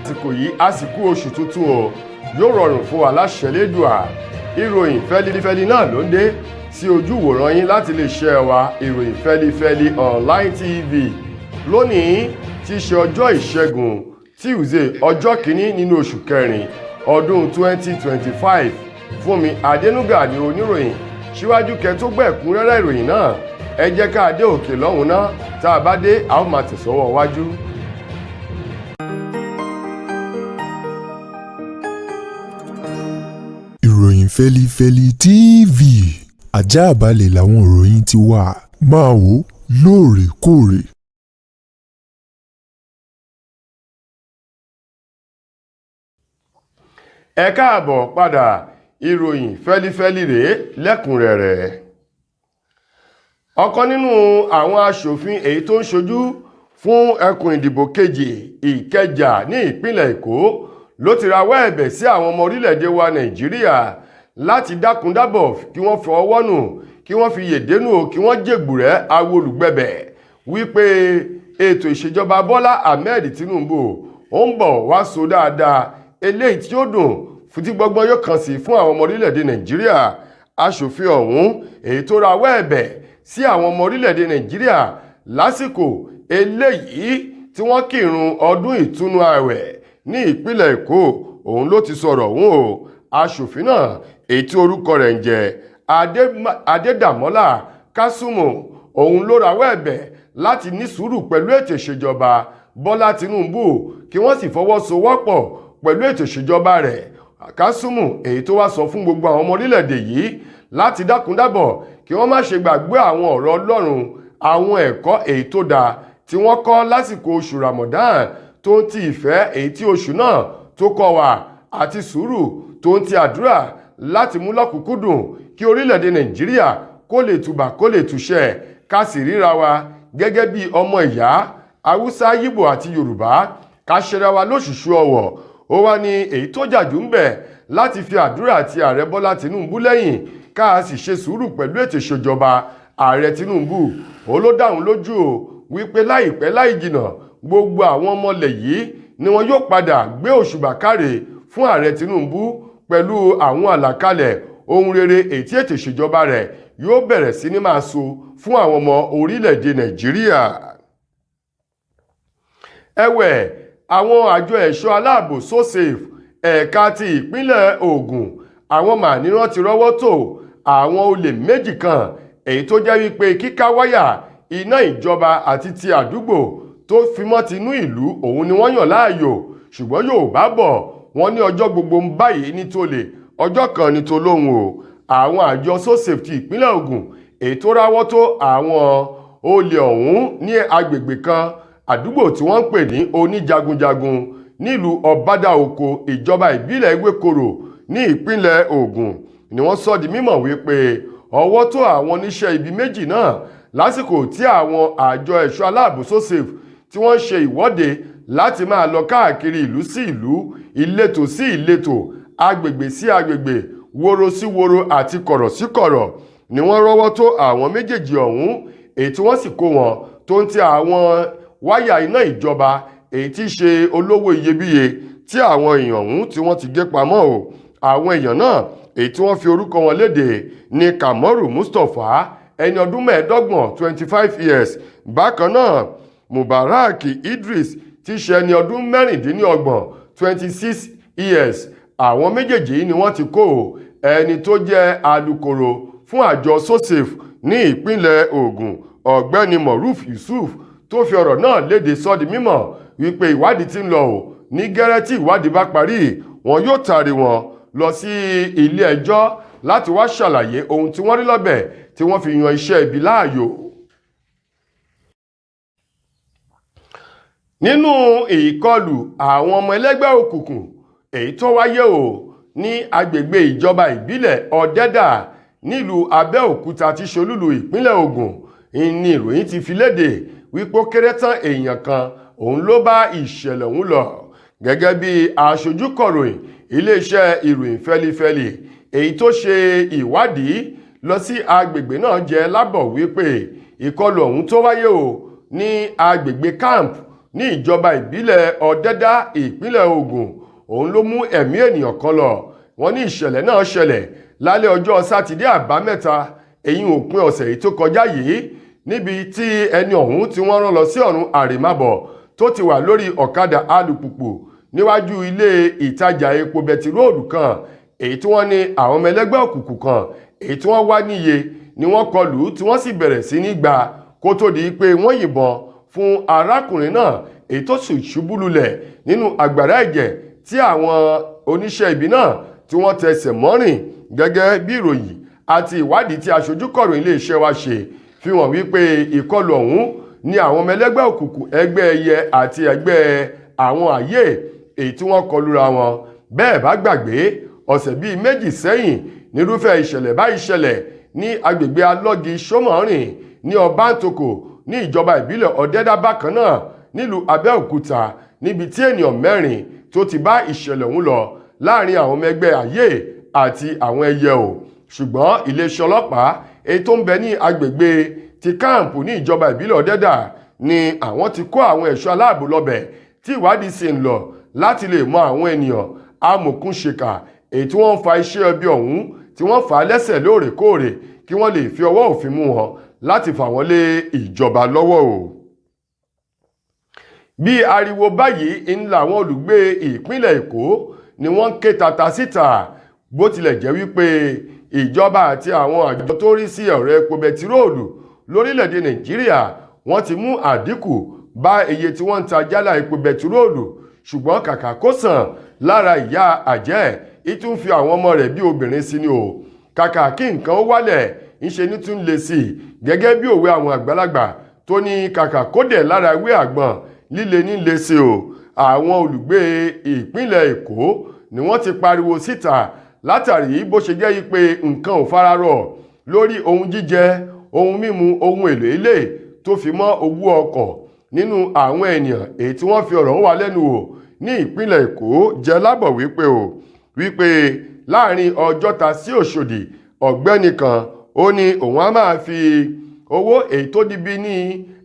Àsìkò yìí, àsìkò oṣù tuntun o, yóò rọrùn fún wa láṣẹ Elédùà. Ìròyìn fẹ́lifẹ́li náà ló ń dé sí ojú ìwòran yín láti lè ṣe wa Ìròyìn Fẹ́lifẹ́li Online TV lónìí tí í ṣe ọjọ́ Ìṣẹ́gun, Tuesday, ọjọ́ kìíní nínú oṣù kẹrin ọdún 2025. Fúnmi Adénúgà ní oníròyìn. Síwájú kẹ́ tó gbọ́ ẹ̀kúnrẹ́rẹ́ ìròyìn náà, ẹ jẹ́ ká dé òkè lọ́hùn náà. Tá a bá dé, a ó máa tẹ̀sọ́wọ́ wájú. Ìròyìn Fẹ́lifẹ́li TV, àjààbalẹ̀ làwọn ìròyìn ti wà, máa wò lóòrèkóòrè. Ẹ káàbọ̀ padà. Ìròyìn fẹ́lifẹ́li rèé lẹ́kùnrẹ́rẹ́. Ọ̀kan nínú àwọn aṣòfin èyí tó ń ṣojú fún ẹkùn ìdìbò kejì Ìkẹjà ní ìpínlẹ̀ Èkó ló ti rawọ́ ẹ̀bẹ̀ sí àwọn ọmọ orílẹ̀-èdè wa Nàìjíríà láti dákundábọ̀ kí wọ́n fi ọwọ́ nù, kí wọ́n fi yèdénú o, kí wọ́n jègbùrẹ́ awolùgbẹ̀bẹ̀ wípé ètò ìṣèjọba Bọ́lá Ahmed Tinubu ó ń bọ̀ wá so dáadáa, eléyìí tí ó dùn fún tí gbọ́ngbọ́n yóò kàn sí fún àwọn ọmọ orílẹ̀-èdè Nàìjíríà. Aṣòfin ọ̀hún èyí tó rawọ́ ẹ̀bẹ̀ sí àwọn ọmọ orílẹ̀-èdè Nàìjíríà lásìkò eléyìí tí wọ́n kírun ọdún ìtúnu ààwẹ̀ ní ìpínlẹ̀ Èkó, òun ló ti sọ̀rọ̀ ọ̀hún o. Aṣòfin náà èyí tí orúkọ rẹ̀ ń jẹ́ Adédàmọ́lá Kásùmù, òun ló rawọ́ ẹ̀bẹ̀ láti ní sùúrù pẹ̀lú ètò ìṣèjọba Bọ́lá Tinubu, kí wọ́n sì fọwọ́sowọ́pọ̀ pẹ̀lú ètò ìṣèjọba rẹ̀. Kásùmù èyí tó wá sọ fún gbogbo àwọn ọmọ orílẹ̀-èdè yìí láti dákundábọ̀ kí wọ́n má ṣe gbàgbé àwọn ọ̀rọ̀ Ọlọ́run, àwọn ẹ̀kọ́ èyí tó dáa tí wọ́n kọ́ lásìkò oṣù Ramadan, tó ń ti ìfẹ́ èyí tí oṣù náà tó kọ́ wa, àti sùúrù tó ń ti àdúrà láti mú lọ́kùnkúndùn kí orílẹ̀-èdè Nàìjíríà kó lè tùbà, kó lè túṣẹ́, ká sì ríra wa gẹ́gẹ́ bí ọmọ ìyá, Haúsá, Yíbò àti Yorùbá, ká ṣera wa lóṣùṣù ọwọ̀. Ó wá ní èyí tó jàjù ń bẹ̀ láti fi àdúrà àti ààrẹ Bọ́lá Tinubu lẹ́yìn, ká sì ṣe sùúrù pẹ̀lú ètò ìṣèjọba ààrẹ Tinubu. Ó ló dáhùn lójú o wípé láìpẹ́ láì jìnà, gbogbo àwọn ọmọlẹ̀ yìí ni wọn yóò padà gbé òṣùbà káre fún ààrẹ Tinubu pẹ̀lú àwọn àlàkalẹ̀ ohun rere èyí tí ètò ìṣèjọba rẹ̀ yóò bẹ̀rẹ̀ sí ní máa so fún àwọn ọmọ orílẹ̀-èdè Nàìjíríà. Ẹ̀wẹ̀, àwọn àjọ ẹ̀ṣọ́ aláàbò SoSafe ẹ̀ka ti ìpínlẹ̀ Ògùn, àwọn màníràn ti rọ́wọ́ tó àwọn olè méjì kan èyí tó jẹ́ wípé kíká wáyà iná ìjọba àti ti àdúgbò tó fi mọ́ tinú ìlú òun ni wọ́n yàn láàyò. Ṣùgbọ́n Yorùbá bọ̀, wọ́n ní ọjọ́ gbogbo ń báyìí ní tolè, ọjọ́ kan ní tolóhùn o. Àwọn àjọ SoSafe ti ìpínlẹ̀ Ògùn èyí tó ráwọ́ tó àwọn olè ọ̀hún ní agbègbè kan, àdúgbò tí wọ́n ń pè ní Oníjagunjagun nílùú Ọ̀bádà Oko, ìjọba ìbílẹ̀ Ewékòró ní ìpínlẹ̀ Ògùn, ni wọ́n sọ di mímọ̀ wípé ọwọ́ tó àwọn oníṣẹ́ ibi méjì náà lásìkò tí àwọn àjọ ẹ̀ṣọ́ aláàbò SoSafe tí wọ́n ń ṣe ìwọ́de láti máa lọ káàkiri ìlú sí ìlú, ìletò sí ìletò, agbègbè sí agbègbè, woro sí woro àti kọ̀rọ̀ sí kọ̀rọ̀, ni wọ́n rọ́wọ́ tó àwọn méjèèjì ọ̀hún, èyí tí wọ́n sì kó wọn tó ń ti àwọn wáyà iná ìjọba èyí tí í ṣe olówó iyebíye tí àwọn èèyàn ọ̀hún tí wọ́n ti gé pamọ́ o. Àwọn èèyàn náà èyí tí wọ́n fi orúkọ wọn léde ní Kamoru Mustapha, ẹni ọdún 25, 25 years. Bákan náà, Mubarak Idris tí í ṣe ẹni ọdún 26, 26 years. Àwọn méjèèjì ni wọ́n ti kó. Ẹni tó jẹ́ alukoro fún àjọ SoSafe ní ìpínlẹ̀ Ògùn, ọ̀gbẹ́ni Moruf Yusuf, tó fi ọ̀rọ̀ náà léde, sọ di mímọ̀ wípé ìwádìí ti ń lọ ò ní gẹ́rẹ́. Tí ìwádìí bá parí, wọn yóò taari wọn lọ sí ilé ẹjọ́ láti wá ṣàlàyé ohun tí wọ́n rí lọ́bẹ̀ tí wọ́n fi yan iṣẹ́ ibi láàyò. Nínú ìkọlù àwọn ọmọ ẹlẹ́gbẹ́ òkùnkùn èyí tó wáyé o ní agbègbè ìjọba ìbílẹ̀ Ọ̀dẹ́dà nílùú Abẹ́òkúta tí ṣolúlu ìpínlẹ̀ Ògùn, ní ìròyìn ti fi léde wípé ó kéré tán èèyàn kan òun ló bá ìṣẹ̀lẹ̀ ọ̀hún lọ. Gẹ́gẹ́ bí aṣojú kọ̀ròyìn iléeṣẹ́ Ìròyìn Fẹ́lifẹ́li èyí tó ṣe ìwádìí lọ sí agbègbè náà jẹ́ lábọ̀ wípé ìkọlù ọ̀hún tó wáyé o ní agbègbè camp ní ìjọba ìbílẹ̀ Ọ̀dẹ́dá, ìpínlẹ̀ Ògùn, òun ló mú ẹ̀mí ènìyàn kan lọ. Wọ́n ní ìṣẹ̀lẹ̀ náà ṣẹlẹ̀ lálẹ́ ọjọ́ Sátidé Àbámẹ́ta, èyí òpin ọ̀sẹ̀ yìí tó kọjá yìí, níbi tí ẹni ọ̀hún tí wọ́n rán lọ sí ọ̀run àrèmábọ̀ tó ti wà lórí ọ̀kadà alùpùpù níwájú ilé ìtajà epo bẹtiróòlù kan, èyí tí wọ́n ní àwọn ọmọ ẹlẹ́gbẹ́ òkùnkùn kan èyí tí wọ́n wá níye ni wọ́n kọlù, tí wọ́n sì bẹ̀rẹ̀ sí ní gbà kó tó di pé wọ́n yìnbọn fún arákùnrin náà, èyí tó sì ṣubú lulẹ̀ nínú àgbàrá ẹ̀jẹ̀ tí àwọn oníṣẹ́ ibi náà tí wọ́n tẹsẹ̀ mọ́rìn. Gẹ́gẹ́ bí ìròyìn àti ìwádìí tí aṣojú kọ̀ròyìn iléeṣẹ́ wa ṣe fi hàn wípé ìkọlù ọ̀hún ní àwọn ọmọ ẹlẹ́gbẹ́ òkùnkùn ẹgbẹ́ ẹyẹ àti ẹgbẹ́ àwọn àyè èyí tí wọ́n kọlura wọn. Bẹ́ẹ̀ bá gbàgbé, ọ̀sẹ̀ bíi 2 sẹ́yìn nírúfẹ́ ìṣẹ̀lẹ̀ báyìí ṣẹlẹ̀ ní agbègbè Alọ́gi Sómọ́rìn ní Ọbántòkò ní ìjọba ìbílẹ̀ Ọ̀dẹ́dá, bákan náà nílùú Abẹ́òkúta, níbi tí ènìyàn 4 tó ti bá ìṣẹ̀lẹ̀ ọ̀hún lọ láàrin àwọn ọmọ ẹgbẹ́ àyè àti àwọn ẹyẹ o. Ṣùgbọ́n iléeṣẹ́ ọlọ́pàá èyí tó ń bẹ ní agbègbè ti káàmpù ní ìjọba ìbílẹ̀ Ọ̀dẹ́dà ni àwọn ti kó àwọn ẹ̀ṣọ́ aláàbò lọ́bẹ̀, tí ìwádìí sì ń lọ láti lè mọ àwọn ènìyàn amòkúnṣekà èyí tí wọ́n ń fa iṣẹ́ ẹbí ọ̀hún, tí wọ́n fà á lẹ́sẹ̀ lóòrèkóòrè, kí wọ́n lè fi ọwọ́ òfin mú wọn láti fà wọ́n lé ìjọba lọ́wọ́ o. Bí ariwo báyìí ń làwọn olùgbé ìpínlẹ̀ Èkó ni wọ́n ń ké tata síta, bó tilẹ̀ jẹ́ wípé ìjọba àti àwọn àjọ tó rí sí ọ̀rọ̀ epo bẹtiróòlù lórílẹ̀‐èdè Nàìjíríà, wọ́n ti mú àdínkù bá iye tí wọ́n ń ta jálá epo bẹtiróòlù, ṣùgbọ́n kàkà kó sàn lára ìyá àjẹ́, ìtún fi àwọn ọmọ rẹ̀ bí obìnrin sí ni o. Kàkà kí nǹkan ó wálẹ̀, ńṣe ní tún lè sí i, gẹ́gẹ́ bí òwe àwọn àgbàlagbà tó ní kàkà kó dẹ̀ lára ewé àgbọn, líle ní lè sí o. Àwọn olùgbé ìpínlẹ̀ Èkó ni wọ́n ti pariwo síta látàrí bó ṣe jẹ́ pé nǹkan ò fararọ̀ lórí ohun jíjẹ, ohun mímu, ohun èlò ilé, tó fi mọ́ owó ọkọ̀. Nínú àwọn ènìyàn èyí tí wọ́n fi ọ̀rọ̀ wá lẹ́nu wò ní ìpínlẹ̀ Èkó jẹ́ lábọ̀ wípé láàrin Ọjọ́ta sí Òṣòdì, ọ̀gbẹ́ni kan ó ní òun á máa fi owó èyí tó di bí ní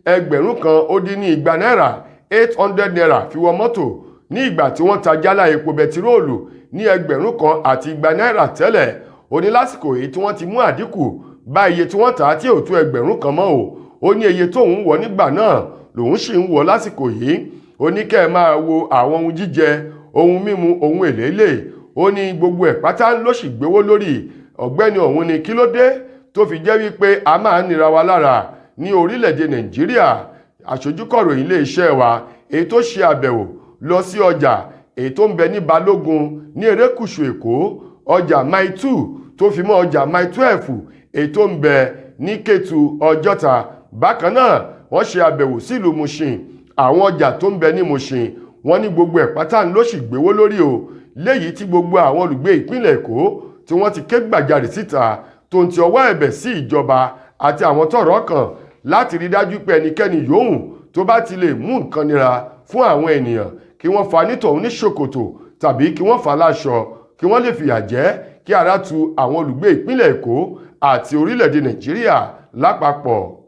1200 náírà, ₦800, fi wọ mọ́tò ní ìgbà tí wọ́n ta jálá epo bẹtiróòlù ní 1200 náírà tẹ́lẹ̀. Ó ní lásìkò èyí tí wọ́n ti mú àdínkù bá iye tí wọ́n tà á tí ò tó 1000 mọ́ o, ó ní iye tóun wọ̀ nígbà náà lòun sì ń wọ̀ lásìkò yìí. Ó ní kẹ́ ẹ máa wo àwọn ohun jíjẹ, ohun mímu, ohun èlé lè, ó ní gbogbo ẹ̀ pátá ló sì gbówó lórí. Ọ̀gbẹ́ni ọ̀hún ni kí ló dé tó fi jẹ́ wípé a máa ń nira wa lára ní orílẹ̀-èdè Nàìjíríà? Aṣojúkọ̀ròyìn iléeṣẹ́ wa èyí tó ṣe àbẹ̀wò lọ sí ọjà èyí tó ń bẹ ní Balógun ní erékùṣù Èkó, ọjà Mile 2, tó fi mọ́ ọjà Mile 12 èyí tó ń bẹ ní Kétu Ọjọ́ta. Bákan náà, wọ́n ṣe àbẹ̀wò sílùú Mushin, àwọn ọjà tó ń bẹ ní Mushin. Wọ́n ní gbogbo ẹ̀ pátá ló sì gbéwó lórí o, léyìí tí gbogbo àwọn olùgbé ìpínlẹ̀ Èkó tí wọ́n ti ké gbàjarè síta tó ń ti ọwọ́ ẹ̀bẹ̀ sí ìjọba àti àwọn tọ́rọ̀ kàn láti rí dájú pé ẹnikẹ́ni yòówù tó bá ti lè mú nǹkan nira fún àwọn ènìyàn, kí wọ́n fa nítòun ní ṣòkòtò tàbí kí wọ́n fà láṣọ, kí wọ́n lè fìyà jẹ, kí ara tu àwọn olùgbé ìpínlẹ̀ Èkó àti orílẹ̀-èdè Nàìjíríà lápapọ̀.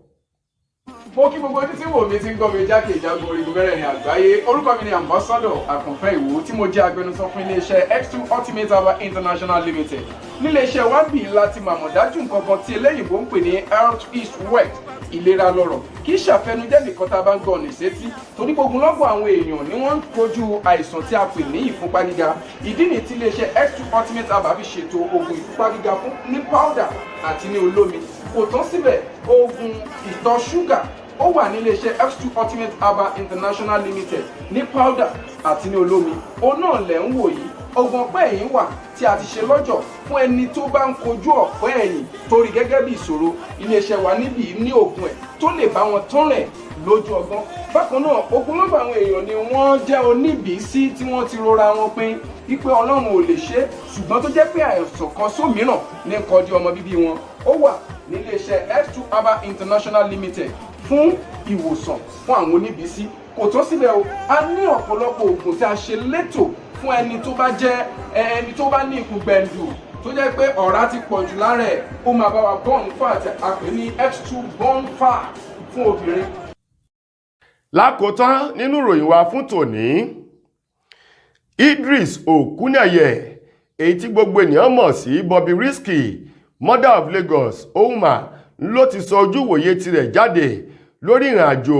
Mo kí gbogbo ojú tí wò mí, tí ń gbọ́ mi jákèjádò orígun mẹ́rẹ̀ẹ̀rin àgbáyé. Orúkọ mi ni Ambassador Àkànfẹ́ Ìwò, tí mo jẹ́ agbẹnusọ fún iléeṣẹ́ X2 Ultimate Herbal International Limited. Níléeṣẹ́ wa bì láti màmọ̀dájú nǹkan kan tí eléyìnbó ń pè ní health is wealth, ìlera lọ́rọ̀. Kì í ṣàfẹnujẹ́ nìkan tá a bá ń gbọ́ ọ̀nà ìsétí, torí gbogbo lọ́gbọ̀n àwọn èèyàn ni wọ́n ń kojú àìsàn tí a pè ní ìfúnpá gíga. Ìdí nìyí tí iléeṣẹ́ X2 Ultimate Herbal fi ṣètò oògùn ìfúnpá gíga fún ní powder àti ní olómi. Kò tán síbẹ̀, oògùn ìtọ̀ ṣúgà ó wà ní iléeṣẹ́ X2 Ultimate Herbal International Limited ní powder àti ní olómi. Òun náà lẹ̀ ń wò yìí. Oògùn ọ̀pẹ́ ẹ̀yìn wà tí a ti ṣe lọ́jọ̀ fún ẹni tó bá ń kojú ọ̀pẹ́ ẹ̀yìn torí gẹ́gẹ́ bí ìṣòro. Iléeṣẹ́ wa níbí ní oògùn ẹ̀ tó lè bá wọn tán rẹ̀ lójú ọgbọ́n. Bákan náà, ogunlọ́gọ̀ àwọn èèyàn ni wọ́n jẹ́ oníbìísí tí wọ́n ti rora wọn pin wípé Ọlọ́run ò lè ṣe é, ṣùgbọ́n tó jẹ́ pé àìsàn kan sómìíràn ní kọjú ọmọ bíbí wọn. Ó wà níléeṣẹ́ X2 Herbal International Limited fún ìwòsàn fún àwọn oníbìísí. Kò tó síbẹ̀ o, a ní ọ̀pọ̀lọpọ̀ oògùn tí a ṣe létò fún ẹni tó bá jẹ́ ẹni tó bá ní ikùn gbẹ̀ǹdù, tó jẹ́ pé ọ̀rá ti pọ̀ jù lára ẹ̀. Ó máa bá wa burn fat, a pè ní X2 burn fat fún obìnrin. Lákòótán nínú ìròyìn wa fún tòní, Idris Okuneye, èyí tí gbogbo ènìyàn mọ̀ sí Bobrisky, mother of Lagos Ouma, ló ti sọ ojúwòye tirẹ̀ jáde lórí ìrìn àjò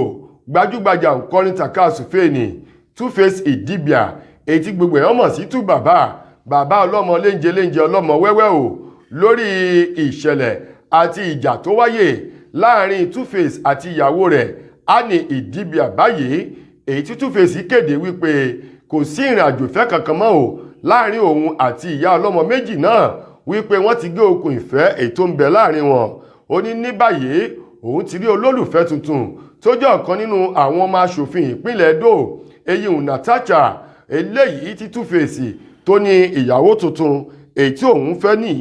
gbajúgbajà òǹkọrin tàkasúfèé Two-Face Idibia, èyí tí gbogbo èèyàn mọ̀ sí Tú Bàbá, bàbá ọlọ́mọ léńjẹ léńjẹ, ọlọ́mọ wẹ́wẹ́ o, lórí ìṣẹ̀lẹ̀ àti ìjà tó wáyé láàrin Two-Face àti ìyàwó rẹ̀ Annie Idibia báyìí, èyí tí Two-Face kéde wípé kò sí ìrìn àjò ìfẹ́ kankan mọ́ o láàrin òun àti ìyá ọlọ́mọ méjì náà, wípé wọ́n ti gé okùn ìfẹ́ èyí tó ń bẹ láàrin wọn. Ó ní ní báyìí òun ti rí olólùfẹ́ tuntun tó jẹ́ ọ̀kan nínú àwọn ọmọ aṣòfin ìpínlẹ̀ Edo, eyín Natasha. Eléyìí tí Two-Face tó ní ìyàwó tuntun èyí tí òun fẹ́ ní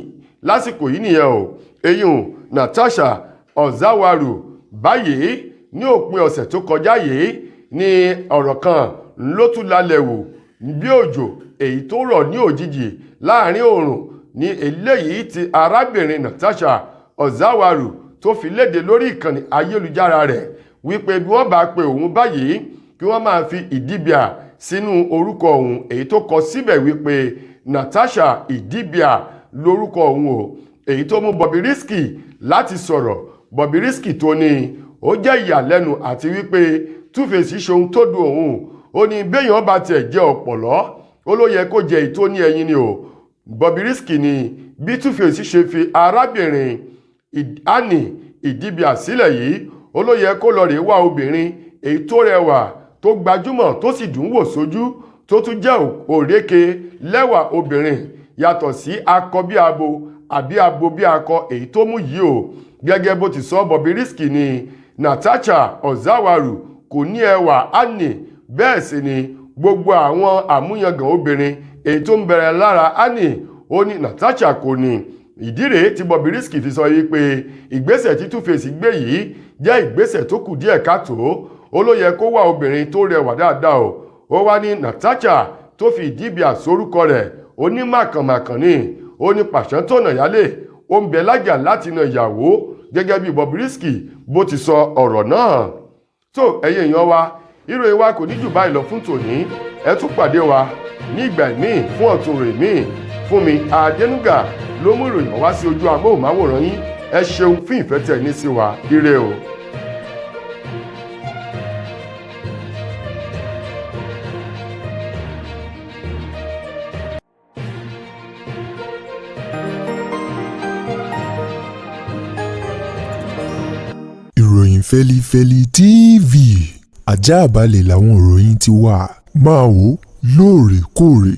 lásìkò yìí nìyẹn o, eyín Natasha Ozawaru. Báyìí ní òpin ọ̀sẹ̀ tó kọjá yìí ní ọ̀rọ̀ kan ló tún lálẹ́ wò bí òjò èyí tó rọ̀ ní òjijì láàrin oòrùn ní eléyìí tí arábìnrin Natasha Ozawaru tó fi léde lórí ìkànnì ayélujára rẹ̀ wípé bí wọ́n bá pe òun báyìí, kí wọ́n máa fi Idibia sínú orúkọ òun, èyí tó kọ síbẹ̀ wípé Natasha Idibia lórúkọ òun o, èyí tó mú Bobrisky láti sọ̀rọ̀. Bobrisky tó ní ó jẹ́ ìyàlẹ́nu àti wípé Two-Face ṣe ohun tó dùn òun. Ó ní béèyàn bá tiẹ̀ jẹ́ ọ̀pọ̀lọ́, ó ló yẹ kó jẹ èyí tó ní ẹyin ni o. Bobrisky ni bí Two-Face ṣe fi arábìnrin Annie Idibia sílẹ̀ yìí, ó ló yẹ kó lọ rèé wá obìnrin èyí tó rẹwà, tó gbajúmọ̀, tó sì dùn wò sójú, tó tún jẹ́ òrékè lẹ́wà obìnrin, yàtọ̀ sí akọ bí abo àbí abo bí akọ èyí tó mú yìí o. Gẹ́gẹ́ bó ti sọ, Bobrisky ni Natasha Ozawaru kò ní ẹwà Annie, bẹ́ẹ̀ sì ni gbogbo àwọn àmúyangàn obìnrin èyí tó ń bẹ̀rẹ̀ lára Annie, ó ní Natasha kò ní. Ìdí rèé tí Bobrisky fi sọ yìí pé ìgbésẹ̀ tí Two-Face gbé yìí jẹ́ ìgbésẹ̀ tó kù díẹ̀ káàtó. Ó ló yẹ kó wá obìnrin tó rẹwà dáadáa o. Ó wá ní Natasha tó fi Idibia sórúkọ rẹ̀, ó ní màkànmàkàn ni, ó ní pàṣán tọ̀nà yálé, ó ń bẹ lájà láti na ìyàwó, gẹ́gẹ́ bí Bobrisky bó ti sọ ọ̀rọ̀ náà. Tó ẹ̀yin èèyàn wa, ìròyìn wa kò ní jù báyìí lọ fún tòní. Ẹ tún pàdé wa ní ìgbà míì fún ọ̀tun rè míì. Fún mi Adénúgà ló mú ìròyìn wá sí ojú amóhùnmáwòrán yín. Ẹ ṣeun fún ìfẹ́ tẹ́ ní sí wa. Ire o. Ìròyìn Fẹ́lifẹ́li TV, ajáàbalẹ̀ làwọn ìròyìn ti wà. Máa wò lóòrèkóòrè.